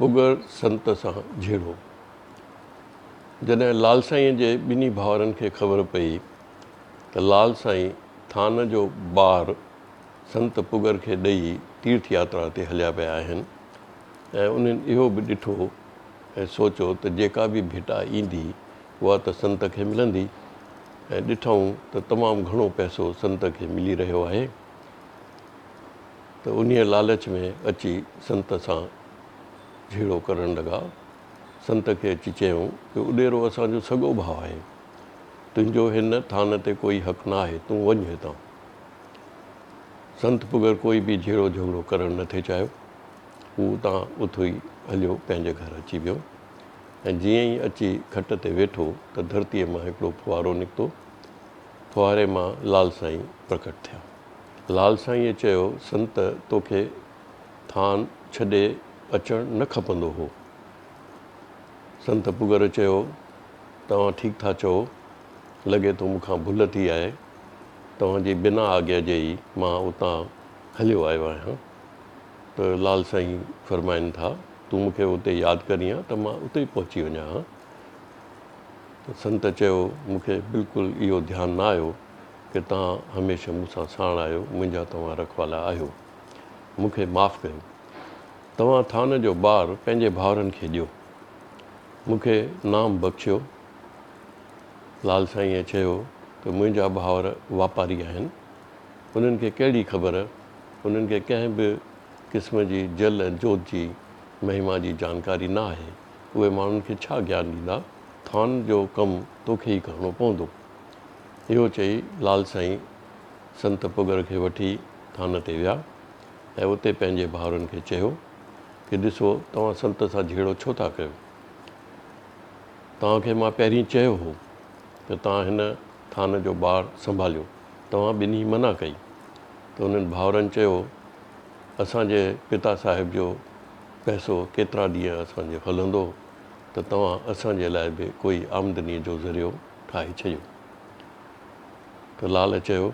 پڳر سنت سان جهيڙو. جڏهن لال سائينء جي ٻنهي ڀائرن کي خبر پئي ته لال سائين ٿان جو بار سنت پڳر کي ڏئي تيرٿ ياترا تي هليا ويا آهن ۽ انهن اهو به ڏٺو ۽ سوچيو ته جيڪا به ڀيٽا ايندي اها ته سنت کي ملندي ۽ ڏٺائون ته تمام گهڻو پئسو سنت کي ملي رهيو آهي ته انهيء لالچ ۾ اچي سنت سان جهيڙو ڪرڻ لڳا. سنت کي اچي چيائون ته اڏيرو اسان جو سڳو ڀاء آهي. تنهنجو هن ٿان تي ڪوئي حق نه آهي، تون وڃ هتان. سنت پڳر ڪوئي به جهيڙو جهڳڙو ڪرڻ نه ٿي چاهيو. هو اتان اٿوئي هليو پنهنجي گهر اچي ويو ۽ جيئن ئي اچي کٽ تي ويٺو ته ڌرتيء مان هڪڙو ڦوهارو نڪتو. ڦوهاري مان لال سائين پرڪٽ ٿيا. لال سائينء چيو، سنت توکي ٿان ڇڏي اچڻ نه کپندو هو. سنت پڳر چيو، توهان ٺيڪ ٿا چئو، لڳي ٿو مون کان ڀل ٿي آهي، توهان جي بنا آگيا جي ئي مان اتان هليو آيو آهيان. ته لال سائين فرمائن ٿا، تون مون کي اتي ياد ڪرين ها ته مان اتي ئي پهچي وڃان ها. ته سنت چيو، مون کي بلڪل اهو ڌيان نه آيو ڪه توهان هميشه مون سان ساڻ آهيو، منهنجا توهان رکوالا آهيو. مون کي معاف ڪيو. توهان ٿان جو بار پنهنجي ڀائرن کي ڏيو. مون کي نام بخشيو. لال سائينء چيو ته منهنجا ڀائر واپاري آهن. انهن کي ڪهڙي خبر، انهن کي ڪنهن به قسم جي جل ۽ جوت جي مهما جي جانڪاري نه آهي. اهي ماڻهن کي ڇا گيان ڏيندا؟ ٿان جو ڪم توکي ئي ڪرڻو پوندو. اهو چئي لال سائين سنت پڳر کي وٺي ٿان تي ويا ۽ اتي پنهنجي ڀائرن کي چيو ڪي ڏسو توهان سنت سان جهيڙو ڇو ٿا ڪيو؟ توهان کي مان پهرين چيو هو ته توهان هن ٿان جو بار سنڀاليو، توهان ٻنهي منع ڪئي ته انهن ڀائرن چيو اسان جي پتا صاحب جو پئسو ڪيترا ڏينهن اسان جو هلندو ته توهان اسان جي لاء به ڪوئي آمدني جو ذريعو ٺاهي ڇڏيو. ته لال چيو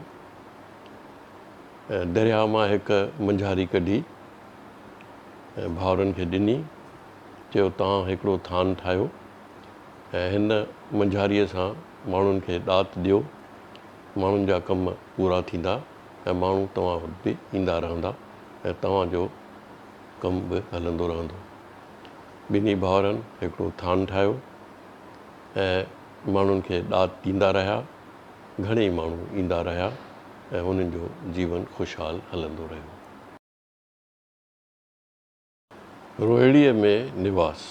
۽ درياء مان هڪ منجهاري ڪڍي ۽ ڀائرن کي ڏني، چيو توهان هڪڙو ٿان ٺاهيو ۽ هن منجهاريء سان ماڻهن کي ڏات ڏيو، ماڻهن جا ڪم پورا ٿيندا ۽ ماڻهو توهان وٽ به ايندا رهندا ۽ توهان جو ڪم به هلندو رهندو. ٻنهي ڀائرن هڪڙو ٿان ٺاهيو ۽ ماڻهن کي ڏات ڏيندا رهيا، گهڻيئي ماڻهو ايندا رهيا ۽ انهن جو جيون خوشحال هلندو رهيو. روهيڙيء ۾ نواس،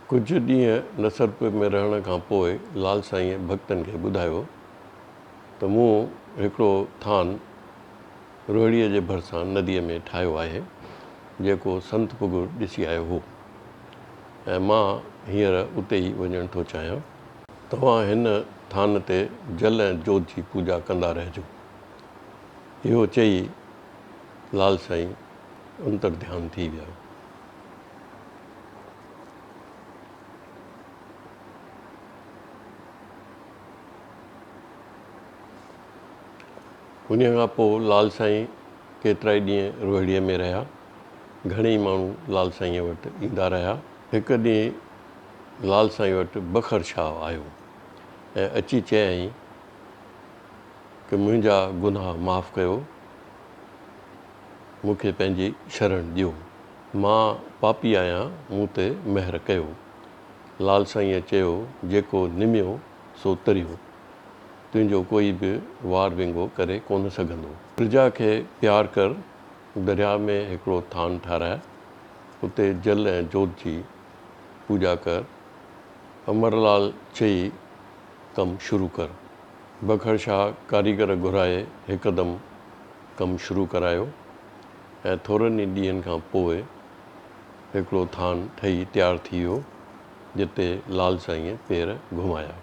ڪجهه ڏينهن نصرپور ۾ رهڻ کان پوء لال سائينء ڀڳتن کي ٻڌايو ته مون هڪڙو ٿان روهيڙيء جي ڀرسان نديء ۾ ٺاهيو آهي، جيڪو سنت پڳر ڏسي آيو هو. ۽ مان هينئر اتي ئي وڃڻ ٿو چاهيان. توهان هن ٿان تي جل ۽ جوت جي پوڄا ڪندا رهجو. اهو چئي لال سائين انتر ڌيان ٿي ويا. انهيء کان پوء لال سائين ڪيترائي ڏينهن روهڙيء ۾ رهيا. گهڻيئي ماڻهو لال سائينء وٽ ايندا رهيا. هڪ ڏينهن لال سائين وٽ بکر شاهه آيو ۽ اچي چيائين ته منهنجا گناهه معاف ڪيو، مون کي پنهنجي شرڻ ڏيو. مان پاپي آهيان، مون تي مهر ڪيو. لال سائينء چيو، جيڪو نميو سو تريو. تنهنجو ڪوئي به وار ونگو ڪري ڪونه سگهندو. پرجا کي پيار ڪر، درياء ۾ هڪڙو ٿان ٺاهراء، اتي جل ۽ جوت جي پوڄا ڪر. امر لال چئي ڪم شروع ڪر. بکر شاهه ڪاريگر گهرائي هڪدم ڪم شروع ڪرايو ۽ ٿورن ئي ڏينهن کان پوء هڪڙو ٿان ٺهي تيار ٿي ويو، جتي لال سائينء پير گهمايا.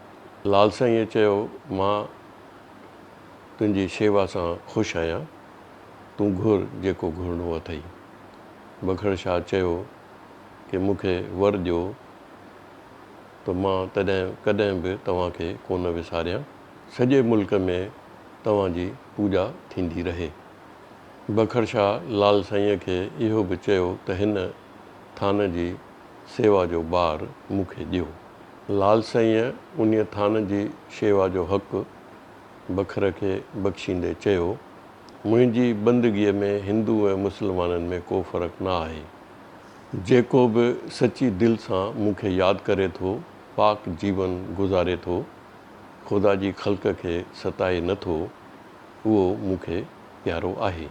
لال سائينء چيو، مان تنهنجي شيوا سان خوش آهيان. تون گهر جيڪو گهرڻو اٿئي. بکر شاهه چيو ڪي مون کي ور ڏيو ته مان تڏهن ڪڏهن به توهان کي ڪونه وساريان. سڄي ملڪ ۾ توهان جي پوڄا ٿيندي رهي. بکر شاهه لال سائينء کي اهو به چيو ته هن ٿان جي سيوا جو بار مون کي ڏيو. لال سائينء انهيء ٿان جي شيوا جو حق بکر کي بخشيندي چيو، منهنجي بندگيء ۾ هندو ۽ مسلمانن ۾ ڪو فرق نه آهي. جيڪو به سچي دل سان مون کي ياد ڪري ٿو، پاڪ جيون گذاري ٿو، خدا جي خلق کي ستائي نه ٿو، اهو مون کي پيارو آهي.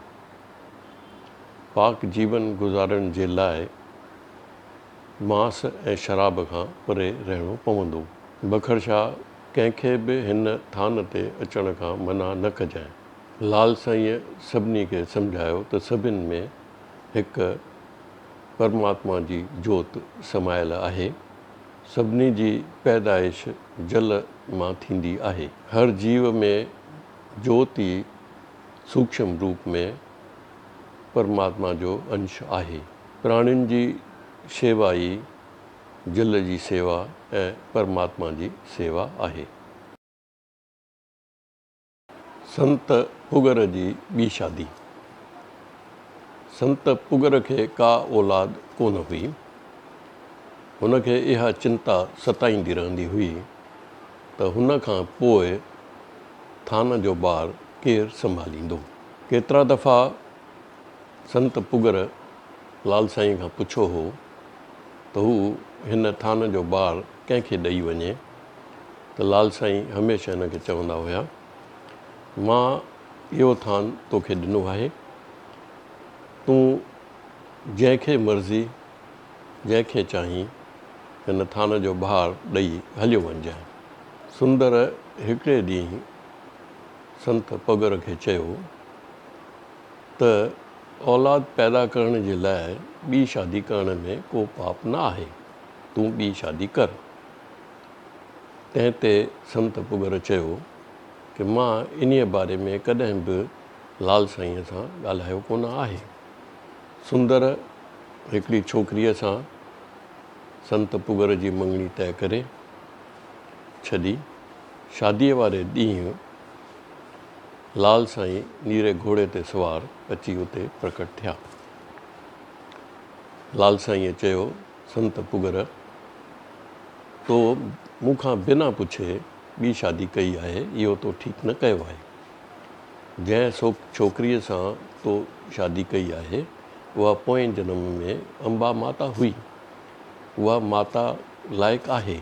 پاڪ جيون گذارڻ جي لاء ماس ۽ شراب کان پري رهڻو پوندو. بکر شاهه ڪنهن کي به هن ٿان تي اچڻ کان منع نه ڪجانء. لال سائينء سڀني کي سمجهايو ته سڀن ۾ هڪ پرماتما جي جوت سمايل آهي. سڀني جي پيدائش جل مان ٿيندي آهي. هر جيو ۾ جوت ئي سوکشم روپ ۾ پرماتما جو انش آهي. پراڻين جي شيوا ئي جل جي سيوا ۽ پرماتما جي سيوا آهي. سنت پگر جي ٻي شادي. سنت پگر کي ڪا اولاد ڪونه هئي. هن کي اها چنتا ستائيندي رهندي هئي ته هن کان پوء ٿان جو بار ڪير سنڀاليندو. ڪيترا دفعا سنت پگر لال سائين کان پڇيو هو ته هو هن ٿان جو بار ڪنهن کي ڏئي وڃي ته لال سائين هميشه هن کي چوندا هيا، مان اهو ٿان توکي ڏنو آهي، تون جنهن کي مرضي، جنهن کي چاهين هن ٿان جو بار ڏئي هليو وڃجانء. سندر هڪڙي ڏينهن سنت پگر کي چيو ته اولاد پيدا ڪرڻ جي لاء ٻي شادي ڪرڻ ۾ ڪو پاپ نه آهي، تون ٻي شادي ڪر. تنهن تي سنت پگر چيو ته مان انهيء باري ۾ ڪڏهن به لال سائينء سان ڳالهايو ڪونه آهي. سندر هڪڙي ڇوڪريء سان سنت پگر جي مڱڻي طئي ڪري ڇڏي. شاديء واري ڏينهن لال سائين نيري گهوڙي تي سوار اچي اتي پرڪٽ ٿيا. لال سائينء چيو، سنت پگر، تو مون کان بنا پڇي ٻي شادي ڪئي آهي، اهو تو ٺيڪ نه ڪيو آهي. جنهن ڇوڪريء سان تو شادي ڪئي آهي، اها پوئين جنم ۾ امبا ماتا هئي. اها ماتا لائق آهي.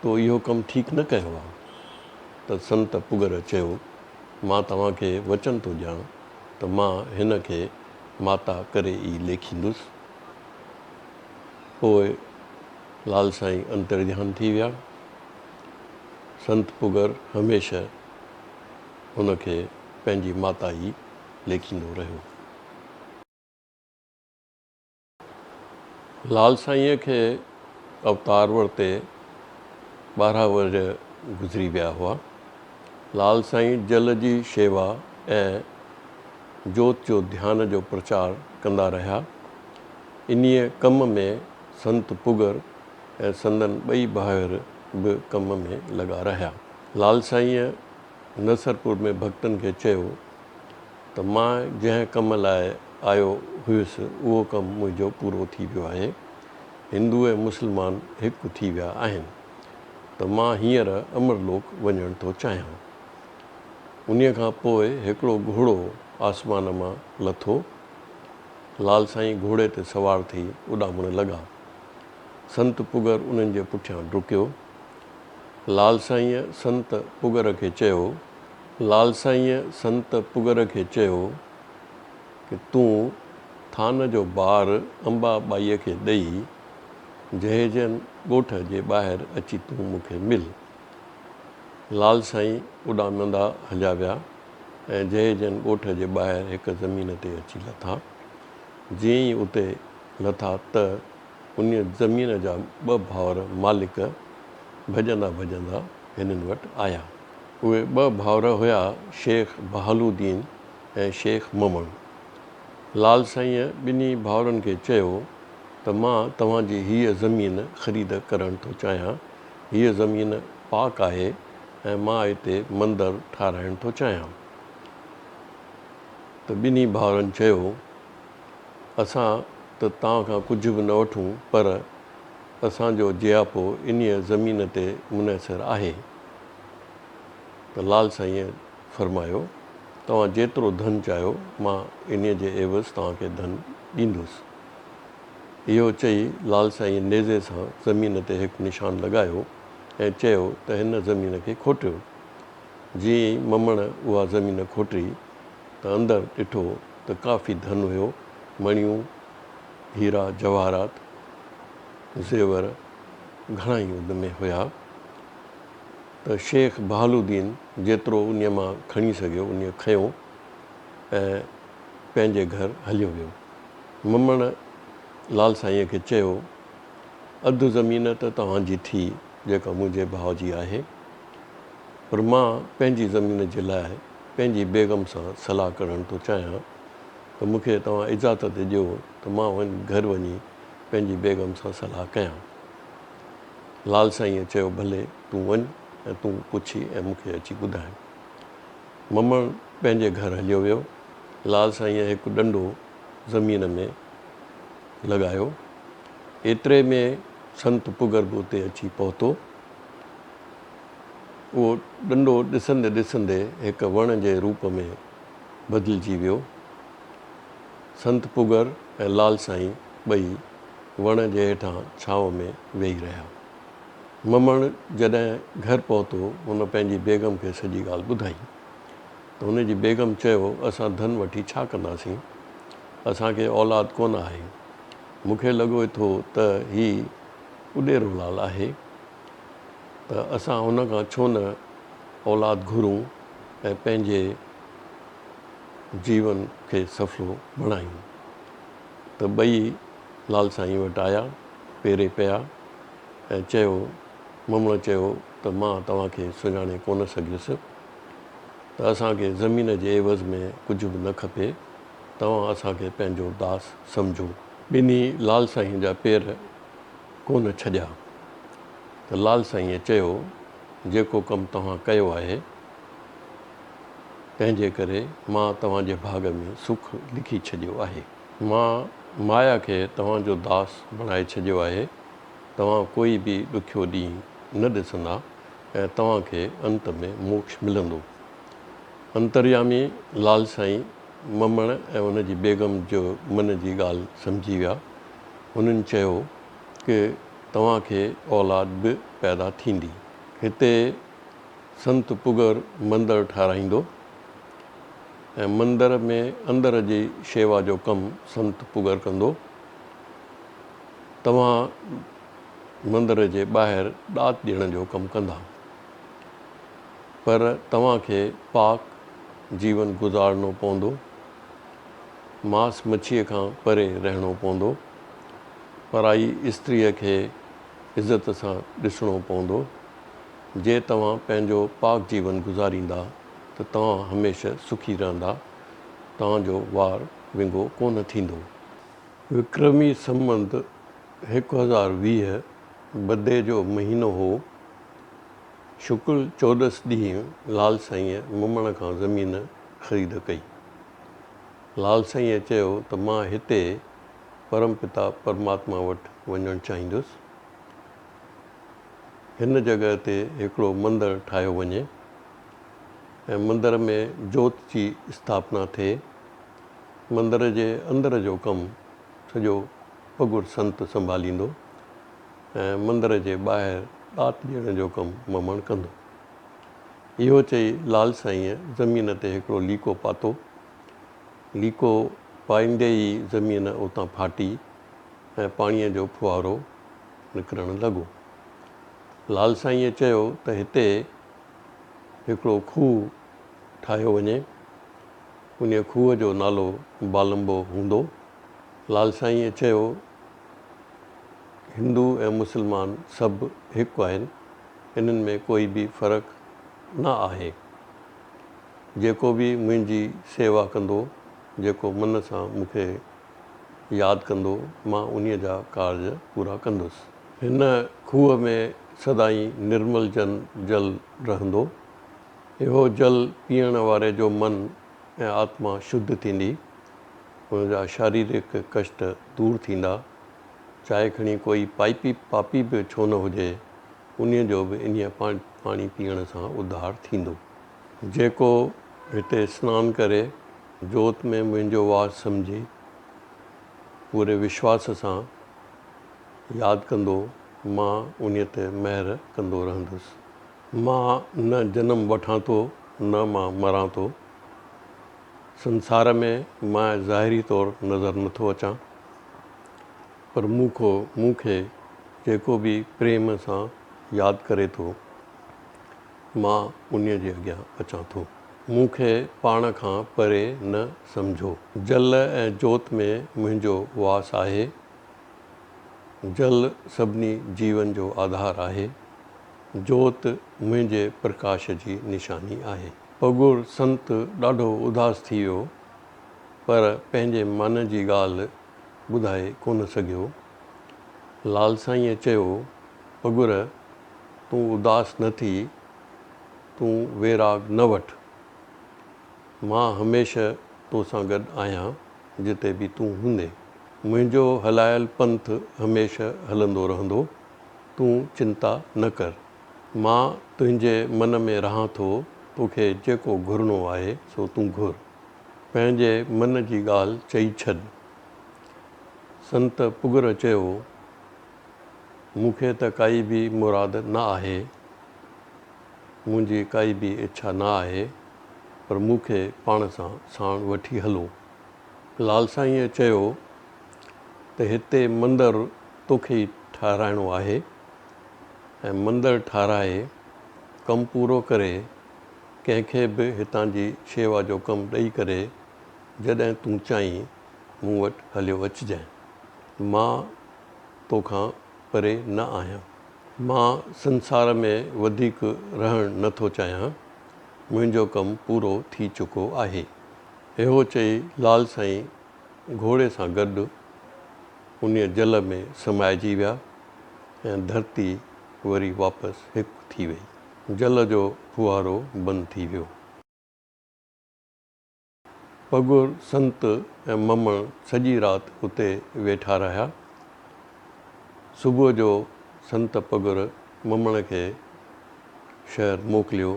تو اهو ڪم ٺيڪ نه ڪيو آهي. ته سنت پگر چيو، مان توهان کي وچن ٿو ڏيان ته مان هن کي ماتا ڪري ئي ليکيندس. پوء لال سائين انترڌيان ٿي ويا. سنت پگر هميشه هن کي پنهنجي ماتا ئي ليکيندو رهيو. لال سائينء کي اوتار ورتي 12 ورهيه گذري ويا هئا. لال سائين جل جي شيوا ۽ جوت جو ڌيان جو پرچار ڪندا رهيا. انهيء ڪم ۾ سنت پگر ۽ سندن ٻئي ڀائر به ڪم ۾ لڳا رهيا. لال سائينء نصرپور ۾ ڀڳتن کي چيو ته مان جنهن ڪم لاء آيو هيس اهو ڪم منهنجو پورو ٿي ويو آهي. هندو ۽ مسلمان هڪ ٿي ويا آهن ته مان هينئر امر لوڪ وڃڻ ٿو چاهيان. انهيء کان پوء هڪڙو گهوڙو آسمان مان لٿو. لال سائين گهوڙي تي سوار ٿي اڏامڻ لڳا. سنت پگر انهن جي پٺيان ڊڪيو. لال سائينء سنت پگر کي چيو. لال سائينء سنت پگر کي چيو ته تون ٿان جو بار امبا ٻائيء کي ڏئي جهيجن ڳوٺ جي ٻاهر اچي تون مون کي مل. لال سائين اڏامندا هليا ويا ۽ جهيجن ڳوٺ جي ٻاهر هڪ زمين تي اچي لٿا. جيئن ئي اتي لٿا ته انهيء زمين جا ٻه ڀائر مالڪ ڀڄندا ڀڄندا هنن وٽ آيا. اهي ٻه ڀائر هيا شيخ بهالودين ۽ شيخ ممڻ. لال سائينء ٻنهي ڀائرن کي چيو ته مان توهان جي هيء زمين خريد ڪرڻ ٿو چاهيان. هيء زمين پاڪ آهي ۽ مان هتي مندر ٺاهرائڻ ٿو چاهيان. ته ٻنهي ڀائرن چيو، اسان ته توهان کان ڪجهه به نه وٺون پر اسان جو جياپو انهيء زمين تي منحصر آهي. ته لال سائينء فرمايو، توهان جيترو ڌن چاهيو مان انهيء جي عيوض توهان کي ڌن ڏيندس. اهو چئي لال سائينء نيزي سان زمين تي هڪ نشان لڳايو ۽ چيو ته هن زمين کي کوٽيو. جيئن ئي ممڻ اها زمين کوٽي ته اندر ڏٺو ته ڪافي ڌن هيو، مڻيون، هيرا جواهرات، زيور گهڻا ئي ان ۾ هيا ته شيخ بهاالدين جيترو انهيء مان کڻي سگهيو انهيء کنيو ۽ پنهنجي گهر هليو ويو. ممڻ لال سائينء کي چيو، اڌ زمين ته توهان جي ٿي جيڪا منهنجي ڀاء جي آهي، پر مان پنهنجي زمين جي لاء پنهنجي بيگم سان صلاح ڪرڻ ٿو چاهيان ته مون کي توهان اجازت ڏيو ته مان گهر وڃي پنهنجي بيگم سان صلاح ڪيان. لال سائينء چيو ڀلي تون وڃ ۽ تون پڇي ۽ مون کي اچي ٻڌاء. ممڻ پنهنجي گهر هليو ويو. لال سائينء هڪ ڏنڊو زمين ۾ لڳايو. ايتري ۾ سنت پگر به اتي اچي پهتو. اهو ڏنڊو ڏسندي ڏسندي هڪ وڻ جي روپ ۾ بدلجي ويو. سنت پگر ۽ لال سائين ٻئي وڻ جي هيٺان ڇانو ۾ ويهي رهيا. ممڻ جڏهن گهر پهتو، هن پنهنجي بيگم کي سڄي ڳالهه ٻڌائي ته هن جي بيگم چيو، اسان ڌن وٺي ڇا ڪنداسين؟ اسان کي اولاد ڪونه آهي. مون کي لڳي ٿو ته هي اڏيرو لال آهي ته اسان هن کان ڇو نه اولاد گهرون ۽ پنهنجي جيون کي سڦلو بڻايون. ته ٻئي لال سائين وٽ آيا، پيري پيا ۽ چيو، ممڻ چيو ته مان توهان کي سڃاڻي ڪونه سگهيس ته اسان کي زمين جي عيوض ۾ ڪجهه به نه کپي، توهان اسان کي پنهنجو داس سمجهو. ٻنهي لال سائين جا پير ڪونه ڇڏيا ته لال سائينء چيو، جيڪو ڪم توهان ڪيو آهي، تنهن جي ڪري مان توهان جي ڀاڳ ۾ سک لکي ڇڏيو آهي. مان مايا کي توهان جو داس بڻائي ڇڏيو آهي. توهان ڪوئي به ڏکيو ڏينهن نه ڏسندا ۽ توهان کي انت ۾ موڪش ملندو. انتريامي لال سائين ممڻ ۽ ان جي بيگم جو من جي ڳالهه سمجهي ويا. هنن چيو ڪه توهان کي اولاد به پيدا ٿيندي. هتي سنت پگر مندر ٺاراهيندو ۽ مندر ۾ اندر جي شيوا جو ڪم سنت پگر ڪندو. توهان مندر جي ٻاهر ڏات ڏيڻ جو ڪم ڪندا. پر توهان کي پاڪ جيون گذارڻو پوندو. ماس مڇيء کان پري رهڻو پوندو. پرائي استريء کي عزت سان ڏسڻو پوندو. جي توهان پنهنجو پاڪ جيون گذاريندا ته توهان هميشه سکي رهندا، توهان جو وار ونگو ڪونه ٿيندو. وڪرمي سنبت 1020 بدي جو مهينو هو. شڪل چوڏس ڏينهن لال سائينء ممڻ کان زمين خريد ڪئي. لال سائينء چيو ته مان هتي پرم پتا پرماتما وٽ وڃڻ چاهيندس. هن جڳهه تي هڪڙو مندر ٺاهيو وڃي ۽ مندر ۾ جوت جي اسٿاپنا ٿئي. مندر جي اندر جو ڪم سڄو پڳر سنت سنڀاليندو ۽ مندر جي ٻاهر ڏات ڏيڻ جو ڪم ممڻ ڪندو. اهو چئي لال سائينء زمين تي هڪڙو ليڪو پاتو. ليڪو پائيندي ئي زمين اتان ڦاٽي ۽ پاڻيء جو ڦوهارو نڪرڻ لڳو. لال سائينء چيو ته هتي هڪڙو کوهه ٺاهيو وڃي. انهيء کوهه جو نالو بالمبو هوندو. لال سائينء چيو، هندو ۽ مسلمان سڀ هڪ آهن، انهن ۾ ڪوئي به فرق نه آهي. جيڪو به منهنجي سيوا ڪندو، جيڪو من سان مون کي ياد ڪندو، مان انهيء جا ڪارج پورا ڪندس. هن کوهه ۾ سدائين نرمل جن جل رهندو. اهو جل پيئڻ واري جو من ۽ آتما شڌ ٿيندي. ان جا شاريرڪ ڪشٽ دور ٿيندا. چاهي کڻي ڪوئي پائپي پاپي به ڇو نه هجي، انهيء جو به انهيء پاڻي پيئڻ سان اڌار ٿيندو. جيڪو هتي سنان ڪري، جوت ۾ منهنجو واس سمجهي، پوري وشواس سان ياد ڪندو، مان انهيء تي مهر ڪندو رهندس. مان نه جنم وٺان ٿو، نه مان مران ٿو. سنسار ۾ مان ظاهري طور نظر نٿو اچان، پر مون کو مون کي جيڪو به پريم سان ياد ڪري ٿو، مان انهيء جي اڳيان اچان ٿو. مون کي پاڻ کان پري نه سمجهو. جل ۽ جوت ۾ منهنجو واس آهي. جل سڀني جيون جو آڌار آهي. جوت منهنجي پرڪاش جي نشاني آهي. پڳور سنت ڏاڍو اداس ٿي ويو، پر پنهنجي من جي ڳالهه ٻڌائي ڪونه سگهيو. لال سائينء چيو، پڳور، تون اداس نه ٿي، تون ويراڳ نه وٺ. مان هميشه توسان گڏ آهيان، جتي به تون هوندين. منهنجو هلايل پنٿ هميشه هلندو رهندو. تون چنتا نه ڪر. مان تنهنجي من ۾ رهان ٿو، توکي جيڪو گهرڻو آهي سو تون گهر. پنهنجي من جي ڳالهه چئي ڇڏ. سنت پگر چيو، مون کي ته ڪائي به مراد نه آهي، منهنجي ڪائي به اڇا نه آهي، پر مون کي پاڻ سان ساڻ وٺي هلو. لال سائينء چيو ته هتي مندر توکي ئي ٺاهرائڻو آهي ۽ مندر ٺاهرائي ڪم پورو ڪري ڪنهن کي به هتان جي شيوا جو ڪم ڏئي ڪري جڏهن تون چاهين مون وٽ هليو اچجانء. مان توکان پري نه آهيان. مان سنسار ۾ وڌيڪ رهڻ نه ٿو چاهيان. منهنجو ڪم پورو ٿي چڪو آهي. اهو چئي لال سائين گهوڙي سان گڏ انهيء جل ۾ سمائجي ويا ۽ ڌرتي وري واپس هڪ ٿي وئي. جل جو ڦوهارو بند ٿي ويو. پڳر سنت ۽ ممڻ سڄي رات اتي ويٺا رهيا. صبح جو سنت پڳر ممڻ کي شهر موڪليو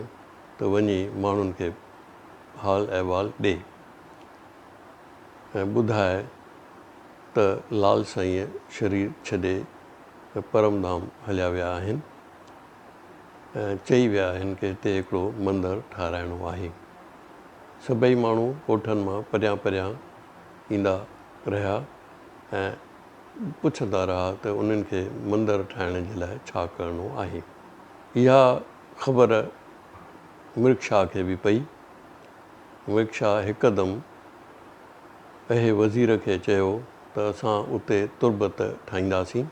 ته وڃي ماڻهن کي حال احوال ڏي. ۽ ٻڌاء ته لال سائينء شرير ڇڏي پرم ڌام هليا ويا آهن ۽ چئي ويا آهن ڪه هتي هڪڙو مندر ٺاهرائڻو آهي. سڀئي ماڻهو ڳوٺن مان پريان پريان ايندا رهيا ۽ پڇندا رهيا ته انهن کي مندر ٺاهڻ جي لاء ڇا ڪرڻو آهي. اها خبر مرڪ شاهه کي به پئي. مرڪ شاهه هڪدم اهي وزير کي چيو ته اسان اتي تربت ٺاهينداسين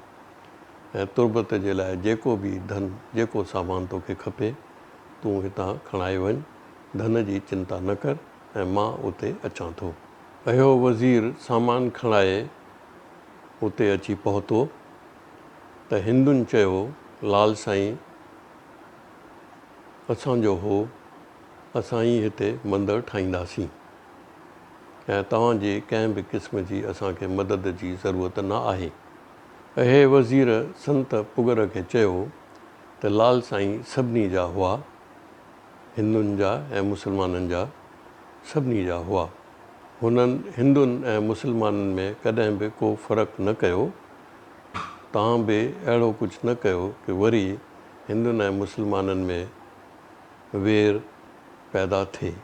۽ تربت جي لاء جيڪو به ڌن جيڪو سامان توکي کپي تون هتان کڻائي وڃ، ڌن جي چنتا نه ڪر ۽ مان اتي اچان ٿو. اهو وزير سامان کڻائي اتي اچي پهتو ته هندن چيو لال سائين اسان جو هو، اسان ئي هتي مندر ٺاهينداسين ۽ توهان جي ڪنهن به قسم جي اسان کي مدد جي ضرورت نه آهي. اهي وزير سنت پگر کي چيو ته لال سائين سڀني جا هئا، هندن جا ۽ مسلمانن جا، سڀني جا هئا. هنن هندن ۽ مسلمانن ۾ ڪڏهن به ڪو فرق نه ڪيو. توهان به اهڙو ڪجهه نه ڪيو ڪه وري هندن ۽ مسلمانن ۾ وير پيدا ٿئي.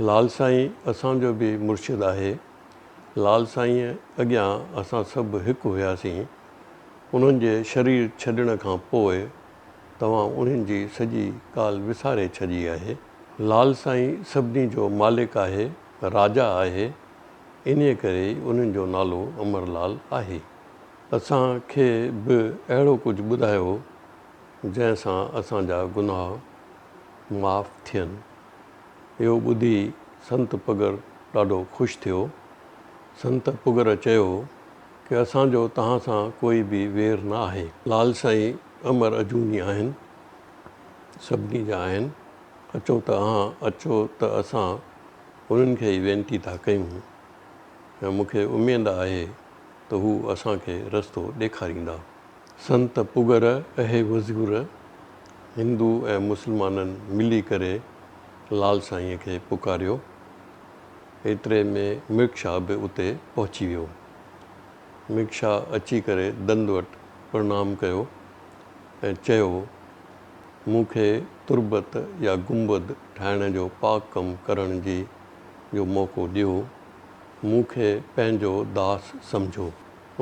لال سائين اسان جو به مرشد آهي. لال سائينء اڳيان اسان سڀ هڪ هياسين. انهن جي شرير ڇڏڻ کان پوء توهان انهن جي سڄي ڳالهه وساري ڇڏي آهي. لال سائين سڀني جو مالڪ آهي، راجا آهي، انهيء ڪري ئي انهن جو نالو امر لال آهي. اسان کي به اهڙو ڪجهه ٻڌايو جنهن سان اسان جا گناهه معاف ٿين. اهو ٻڌي سنت پگر ڏاڍو خوش ٿيو. سنت پگر چيو ڪه اسان جو توهان سان ڪوئي به وير نه آهي. لال سائين امر اجوني آهن، سڀني جا آهن. اچو ته اهان اچو ته اسان انهن کي ئي وينتي ٿا ڪيون. ۽ مون کي اميد آهي ته هو اسان کي رستو ڏيکاريندا. سنت پگر اهي وزير هندو ۽ مسلمانن ملي ڪري لال سائينء کي پڪاريو. ايتري ۾ مرڪ شاهه به اتي پهچي ويو. مرڪ شاهه اچي ڪري دند وٽ پرڻام ڪيو ۽ چيو، مون کي تربت يا گنبد ٺاهڻ جو پاڪ ڪم ڪرڻ جي جو موقعو ڏيو. مون کي پنهنجو داس سمجهو.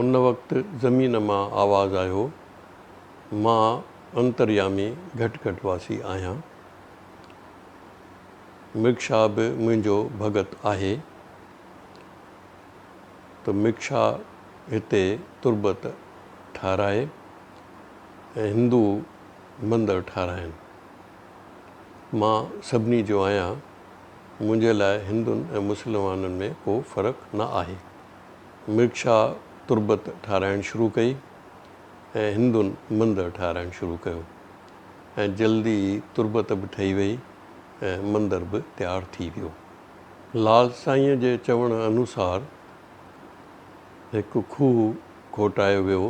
ان وقت زمين مان آواز آيو، مان انتريامي گهٽ گهٽ واسي آهيان. مرگ شاهه به منهنجو ڀڳت آهي ته مرگ شاهه هتي تربت ٺاهرائي ۽ هندو مندر ٺاهرائن. مان سڀني جو آهيان. منهنجي لاء هندن ۽ مسلمانن ۾ ڪو فرق نه آهي. مرگ شاهه تربت ٺاهرائڻ شروع ڪئي ۽ هندن مندر ٺاهرائڻ شروع ڪيو ۽ جلدي ئي تربت به ٺهي وئي ۽ مندر به تيار ٿي ويو. لال سائينء جي چوڻ انوسار هڪ کوهه کوٽايو ويو،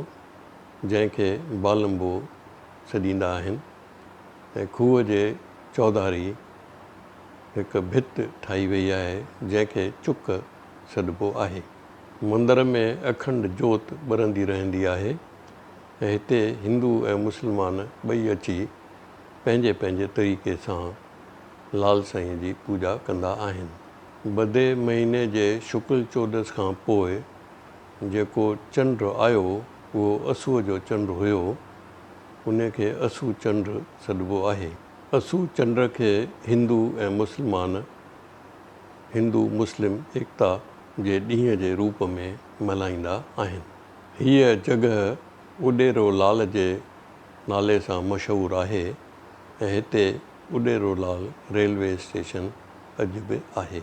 جنهن کي بالمبو سڏيندا آهن ۽ کوهه جي چوڌاري هڪ ڀت ٺاهي وئي آهي، جنهن کي چڪ سڏبو آهي. مندر ۾ اکنڊ جوت ٻرندي رهندي آهي ۽ هتي هندو ۽ مسلمان ٻئي اچي پنهنجي پنهنجي طريقي سان لال سائينء جي پوڄا ڪندا آهن. بدي مهيني جي شڪل چوڏس کان پوء جيڪو چنڊ آيو، اهو اسوء جو چنڊ هيو، ان کي اسو چنڊ سڏبو آهي. اسو چنڊ کي هندو ۽ مسلمان هندو مسلم ايڪتا جي ڏينهن جي روپ ۾ ملهائيندا آهن. هيء جڳهه اڏيرو لال جي نالي سان مشهور آهي ۽ هتي اڏيرو لال ريلوي اسٽيشن اڄ به آهي.